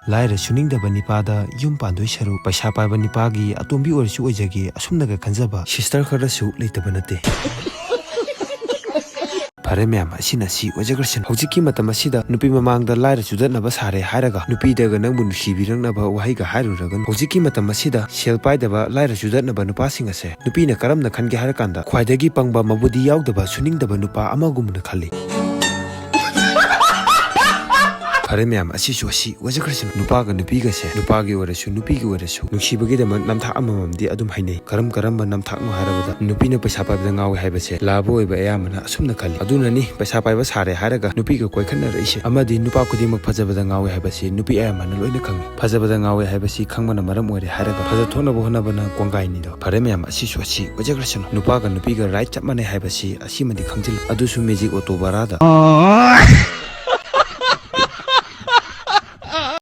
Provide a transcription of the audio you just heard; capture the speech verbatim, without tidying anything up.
ꯂꯥꯏꯔ ꯁꯨꯅꯤꯡꯗꯕ ꯅꯤꯄꯥꯗ ꯌꯨꯝ ꯄꯥꯟꯗꯣꯏ ꯁꯔꯨꯛ ꯄꯩꯁꯥ ꯄꯥꯏꯕ ꯅꯤꯄꯥꯒꯤ ꯑꯇꯣꯝꯕꯤ ꯑꯣꯏꯔꯁꯨ ꯑꯣꯏꯖꯒꯦ ꯑꯁꯨꯝꯅꯒ ꯈꯟꯖꯕ ꯁꯤꯁꯇꯔ ꯈꯔꯁꯨ ꯂꯩꯇꯕ ꯅꯠꯇꯦ꯫ ꯐꯔꯦ ꯃꯌꯥꯝ, ꯑꯁꯤꯅ ꯁꯤ ꯑꯣꯏꯖꯈ꯭ꯔꯁꯅꯨ꯫ ꯍꯧꯖꯤꯛꯀꯤ ꯃꯇꯝ ꯑꯁꯤꯗ ꯅꯨꯄꯤ ꯃꯃꯥꯡꯗ ꯂꯥꯏꯔ ꯆꯨꯗꯠꯅꯕ ꯁꯥꯔꯦ ꯍꯥꯏꯔꯒ ꯅꯨꯄꯤꯗꯒ ꯅꯪꯕꯨ ꯅꯨꯡꯁꯤꯕꯤꯔꯛꯅꯕ ꯋꯥꯍꯩꯒ ꯍꯥꯏꯔꯨꯔꯒꯅꯨ꯫ ꯍꯧꯖꯤꯛꯀꯤ ꯃꯇꯝ ꯑꯁꯤꯗ ꯁꯦꯜ ꯄꯥꯏꯗꯕ ꯂꯥꯏꯔ ꯆꯨꯗꯠꯅꯕ ꯅꯨꯄꯥꯁꯤꯡ ꯑꯁꯦ ꯅꯨꯄꯤꯅ ꯀꯔꯝꯅ ꯈꯟꯒꯦ ꯍꯥꯏꯔꯀꯥꯟꯗ ꯈ꯭ꯋꯥꯏꯗꯒꯤ ꯄꯪꯕ, ꯃꯕꯨꯗꯤ ꯌꯥꯎꯗꯕ, ꯁꯨꯅꯤꯡꯗꯕ ꯅꯨꯄꯥ ꯑꯃꯒꯨꯝꯅ ꯈꯜꯂꯤ꯫ ꯐꯔꯦ ꯃꯌꯥꯝ, ꯑꯁꯤꯁꯨ ꯑꯁꯤ ꯑꯣꯏꯖꯈ꯭ꯔꯁꯅꯨ꯫ ꯅꯨꯄꯥꯒ ꯅꯨꯄꯤꯒꯁꯦ, ꯅꯨꯄꯥꯒꯤ ꯑꯣꯏꯔꯁꯨ ꯅꯨꯄꯤꯒꯤ ꯑꯣꯏꯔꯁꯨ, ꯅꯨꯡꯁꯤꯕꯒꯤꯗꯃꯛ ꯅꯝꯊꯥꯛ ꯑꯃꯃꯝꯗꯤ ꯑꯗꯨꯝ ꯍꯥꯏꯅꯩ꯫ ꯀꯔꯝ ꯀꯔꯝꯕ ꯅꯝꯊꯥꯛꯅꯣ ꯍꯥꯏꯔꯕꯗ, ꯅꯨꯄꯤꯅ ꯄꯩꯁꯥ ꯄꯥꯏꯕꯗ ꯉꯥꯎꯏ ꯍꯥꯏꯕꯁꯦ ꯂꯥꯕ ꯑꯣꯏꯕ ꯑꯌꯥꯝꯕꯅ ꯑꯁꯨꯝꯅ ꯈꯜꯂꯤ꯫ ꯑꯗꯨꯅꯅꯤ ꯄꯩꯁꯥ ꯄꯥꯏꯕ ꯁꯥꯔꯦ ꯍꯥꯏꯔꯒ ꯅꯨꯄꯤꯒ ꯀꯣꯏꯈꯠꯅꯔꯛꯏꯁꯦ꯫ ꯑꯃꯗꯤ ꯅꯨꯄꯥ ꯈꯨꯗꯤꯡꯃꯛ ꯐꯖꯕꯗ ꯉꯥꯎꯏ ꯍꯥꯏꯕꯁꯤ ꯅꯨꯄꯤ ꯑꯌꯥꯝꯕꯅ ꯂꯣꯏꯅ ꯈꯪꯉꯤ꯫ ꯐꯖꯕꯗ ꯉꯥꯎꯏ ꯍꯥꯏꯕꯁꯤ ꯈꯪꯕꯅ ꯃꯔꯝ ꯑꯣꯏꯔꯦ ꯍꯥꯏꯔꯒ ꯐꯖꯊꯣꯛꯅꯕ ꯍꯣꯠꯅꯕꯅ ꯀꯣꯡꯒꯥꯏꯅꯤꯗꯣ꯫ ꯐꯔꯦ ꯃꯌꯥꯝ, ꯑꯁꯤꯁꯨ ꯑꯁꯤ ꯑꯣꯏꯖꯈ꯭ꯔꯁꯅꯨ꯫ ꯅꯨꯄꯥꯒ ꯅꯨꯄꯤꯒ ꯔꯥꯏꯠ ꯆꯞ ꯃꯥꯟꯅꯩ ꯍꯥꯏꯕꯁꯤ ꯑꯁꯤꯃꯗꯤ ꯈꯪꯖꯤꯜꯂꯨ꯫ ꯑꯗꯨꯁꯨ ꯃꯦꯖꯤꯛ ꯑꯣꯇꯣ ꯕꯔꯥꯗ꯫